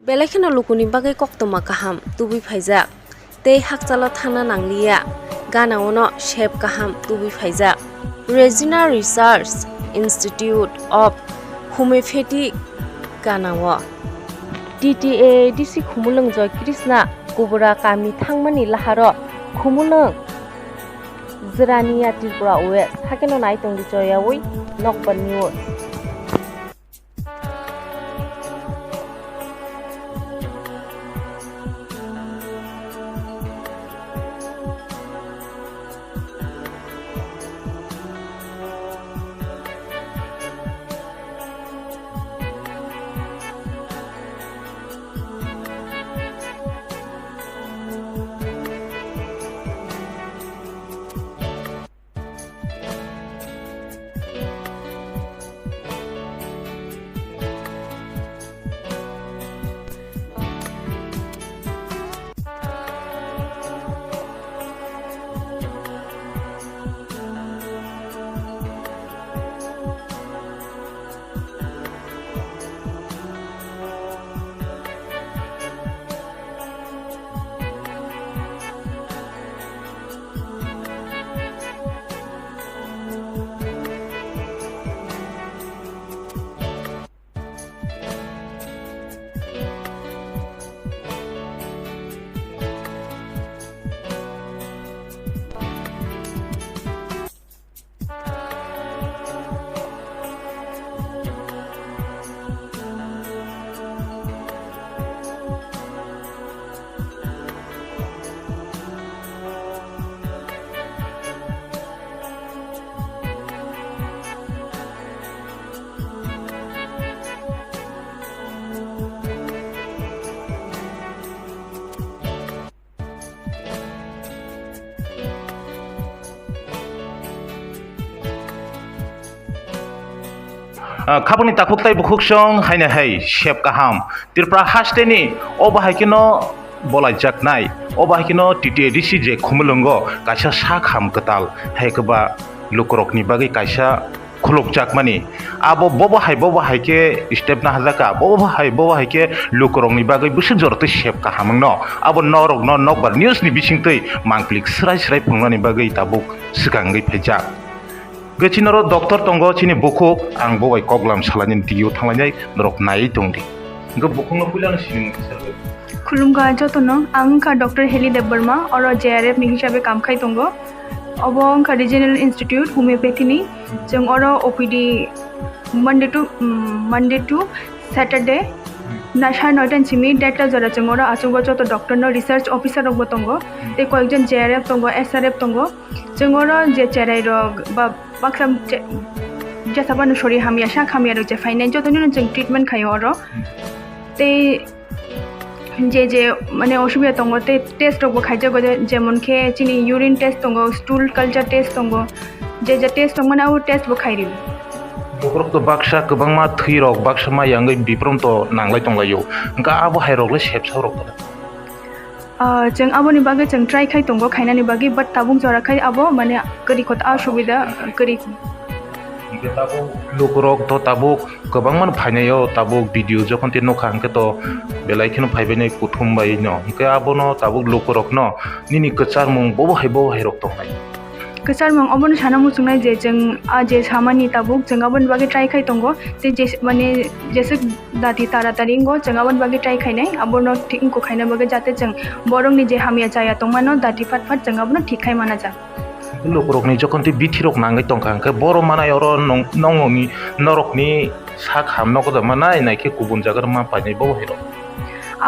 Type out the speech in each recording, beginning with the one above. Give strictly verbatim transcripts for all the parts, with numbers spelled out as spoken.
Belai kheno lukuni bagwi koktwma kaham tubui phaijak tei hakchalo thangna nangliya, ganaono sep kaham tubui phaijak. Regional Research Institute of Homeopathic ganao T T A D C Khumulwng Joy Krishna Kubura kami thangmani laharo Khumulwng Jirania Tripura West hakeno nai tongdi choyawi Nokbar News. Ah, khabangni takhuk tei bukhuk song haino hai sep kaham. Tripura hasteni o bahai kheno bolaijaknai, o bahai kheno T T A D C je Khumulwngo kaisa sak ham kwtal hai kwba lukurokni bagwi kaisa khulukjakmani. Abo bobo hai bobo hai khe step nahajak kha, bobo hai bobo hai khe lukurokni bagwi bwswk jora twi sep kaham wngno. Abo norokno Nokbar News ni bisingtwi mangplik swrai swrai phunuknani bagwi tabuk swkangwi phaijak. Hwnkhe chini oro doctor tongo, chini bukhuk, ang bo bai koklam salainani digio thanglainai, norok naiwi tongdi. Hwnkhe bukhukno puilano sinimung kisa rwdi. Khulumkha jotono, ang wngkha Doctor Heli Debbarma, oro J R F ni hisabe kam khai tongo. Obo wngkha Regional Institute Homeopathy ni. Chwng oro O P D Monday to, mm, Monday to Saturday, na sare noita ni simi derta jora chwng oro achukgo, joto doctor no, research officer rok bo tongo, tei koyekjon J R F tongo, S R F tongo. Chwng oro je cherai rok ba baksa che-, jesa phano sori hamya, sak hamya rok je phainai, joto nino chwng treatment khaio oro. Tei je je mane osubida tongo, tei test rok bo khaijago, je-, jemon khe chini urine test tongo, stool culture test tongo, je je test tongmani abo test bo khairwi. Bohrok to baksa kwbangma thwi rok baksa ma yangwi biprom to nanglai tonglaio, hwnkhe abo hai rok le sepsa rok to. Ah, chwng aboni bagwi chwng try khai tongo khainani bagwi, but tabuk jora khai abo mane kwrwi kho, ta subida kwrwi kho. Hwnkhe tabuk lukurok to tabuk kwbangma no phainaio, tabuk video jokhon twi nukha hwnkhe to belai kheno phaibainai kuthum bai no. Hwnkhe abono tabuk lukurokno nini kwcharmung bobo hai bobo hai rok tongnai? Kwcharmung obono sana muchungnai je chwng a je samani tabuk chwng aboni bagwi try khai tongo, tei je mane jeswk dati taratari wngo chwng aboni bagwi try khainai, abono thik wngkha khaina bagwi jate chwng borokni je hamya chaya tongmano dati phat phat chwng abono thik khai mana jak. Lukurokni jokhon tei bithirok nangwi tongkha, hwnkhe boro manai oro nong-, nongni, norokni sak ham nogo da manai, naikhe kubun jaga rok ma painai bobo hai rok.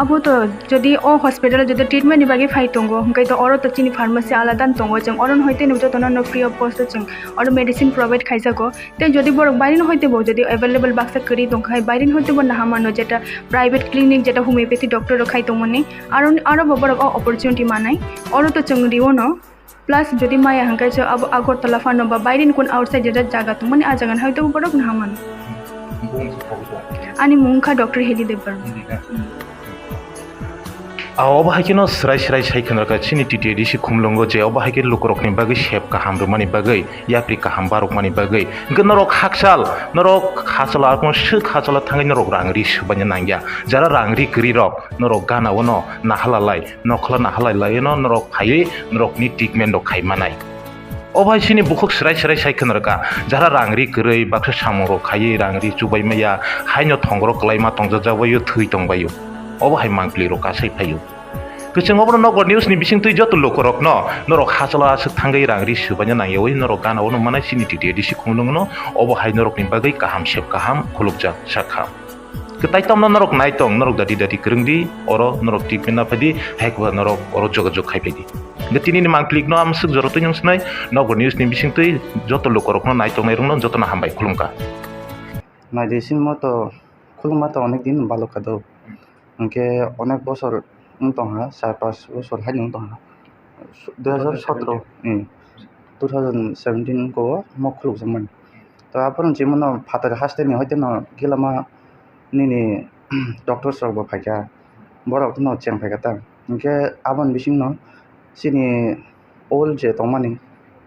Abo to jodi o hospital o jodi treatment ni bagwi phai tongo, hwnkhe to oro to chini pharmacy alada no tongo, chwng oro no hoite no jotono no free of cost o chwng oro medicine provide khaijago. Tei jodi borok baireni hoite bo jodi available baksa kwrwi tongkha hai, baireni hoite bo naha mano, jeta private clinic, jeta homeopathy doctor rok khai tongmani, aro, aro bo borok o opportunity manai, oro to chwng riono. Plus jodi maya hwnkhe se abo Agartala phano ba baireni kun outside jeta jaga tongmani, a jaga ni hoite bo borok naha mano. Ani mung wngkha Doctor Heli Debbarma. Heli Debbarma. Hmm. Obo hai kheno srai srai sai kheno rwkha chini T T A D C khumlungo je obo hai khe lukurokni bagwi sep kaham rwmani bagwi, yapri kaham barokmani bagwi. Hwnkhe norok hakchal, norok hachalo, arokno swk hachalo thangwi norok rang ri swbaina nangya. Jara rang ri kwrwi rok norok gana-o no nahalalai, nokhla nahalai laiwi no norok phaiwi norokni treatment rok khai manai. Obo hai chini bukhuk srai srai sai kheno rwkha, jara rang ri kwrwi baksa samung rok khaiwi rang ri chubai maya, haino thongro kwlaima tongjak jagbaio, thwi tongbaio. Obo hai mangpili rok kasai phaio. Kwchwng obono Nokbar News ni bisingtwi joto lukurokno norok hachalo aswk thangwi rang ri swbaina nangyawi norok gana-o no manai chini T T A D C khumlungo no obo hai norokni bagwi kaham sep kaham khulukjak sakha. Kwtai tamno norok naitong, norok dati dati kwrwng di, oro norok treatment na phaidi, hai khe norok oro jogajog khai phaidi. Hwnkhe tini ni mangpili no amswk jora twi nung swnai, Nokbar News ni bisingtwi joto lukurokno naitongnai rokno jotono hambai khulumkha. Naidi sini moto khulumma to onek din balok kha do. Hwnkhe onek bosor wng tongha, char panch bosor haino wng tongha. Dui hazar sotro, hmm, two thousand seventeen ko mo khulukjakmani. To aphuru chimano phatar hasteni hoiteno gilama nini doctors rok bo phaikha, borok no cheng phaikha ta. Hwnkhe aboni bisingno chini old je tongmani,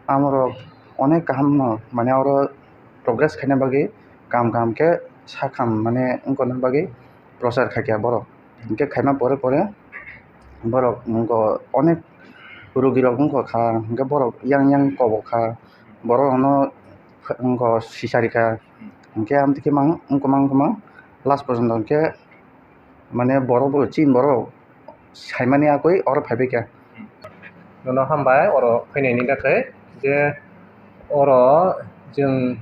amorok onek kaham no, mane, oro progress khaina bagwi, kaham kaham khe sakham, mane, wngkha bagwi prochar khaikha borok. Hwnkhe khaima pore pore borok wngkha onek rugirok wngkha kha, hwnkhe borok yang yang kobok kha, borok no wngkha sisari kha, hwnkhe amtwi khe mang wngkha mang wngkha mang last porjonto hwnkhe, mane, borok bo chini borok saimani agwi oro phaibai kha. Nono hambai oro phainaini bagwi je oro chwng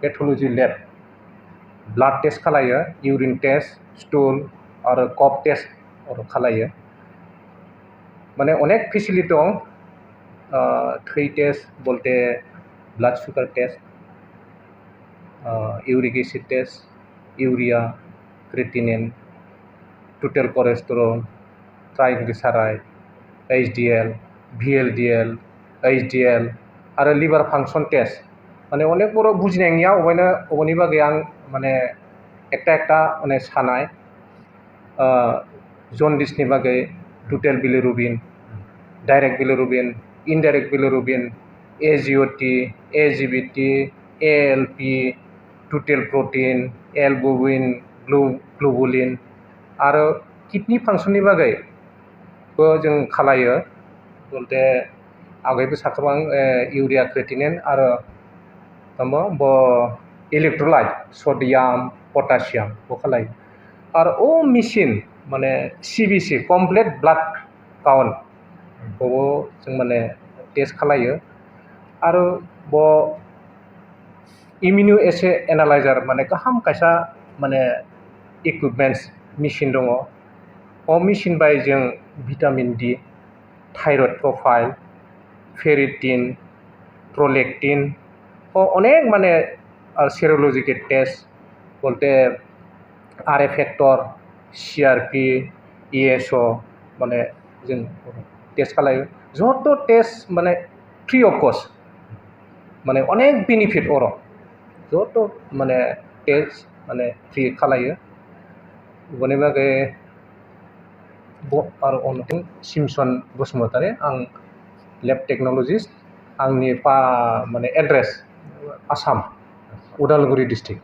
pathology lab blood test khalaio, urine test, stool aro cough test oro khalaio. Mane onek facility dong, ah, thwi test bolte blood sugar test, ah, uric acid test, urea, creatinine, total cholesterol, triglyceride, H D L, V L D L, H D L, aro liver function test. Mane onek borok bujinai wngya, oboino, oboni bagwi ang, mane, ekta ekta, mane, sanai. Ah, jaundice ni bagwi total bilirubin, direct bilirubin, indirect bilirubin, A G O T, A G B T, A L P, total protein, albumin, glo-, globulin, aro kidney function ni bagwi bo chwng khalaio. Bolte agaibo sakha bang, eh, urea creatinine aro tamo bo electrolyte sodium, potassium bo khalai. Ar o machine mane C B C, complete blood count, bobo chwng mane test khalaio. Aro bo immunoassay analyzer mane kaham kaisa mane equipments machine dongo. O machine bai chwng vitamin D, thyroid profile, ferritin, prolactin, o onek mane, ah, serological test, bolte R A factor, C R P, E S O, mane chwng test khalai. Joto test mane free of cost, mane onek benefit oro, joto mane test mane free khalaio. Boni bagwi bo aro ono Simson Basumatari, ang lab technologist, angni pa, mane, address Assam, Udalguri district.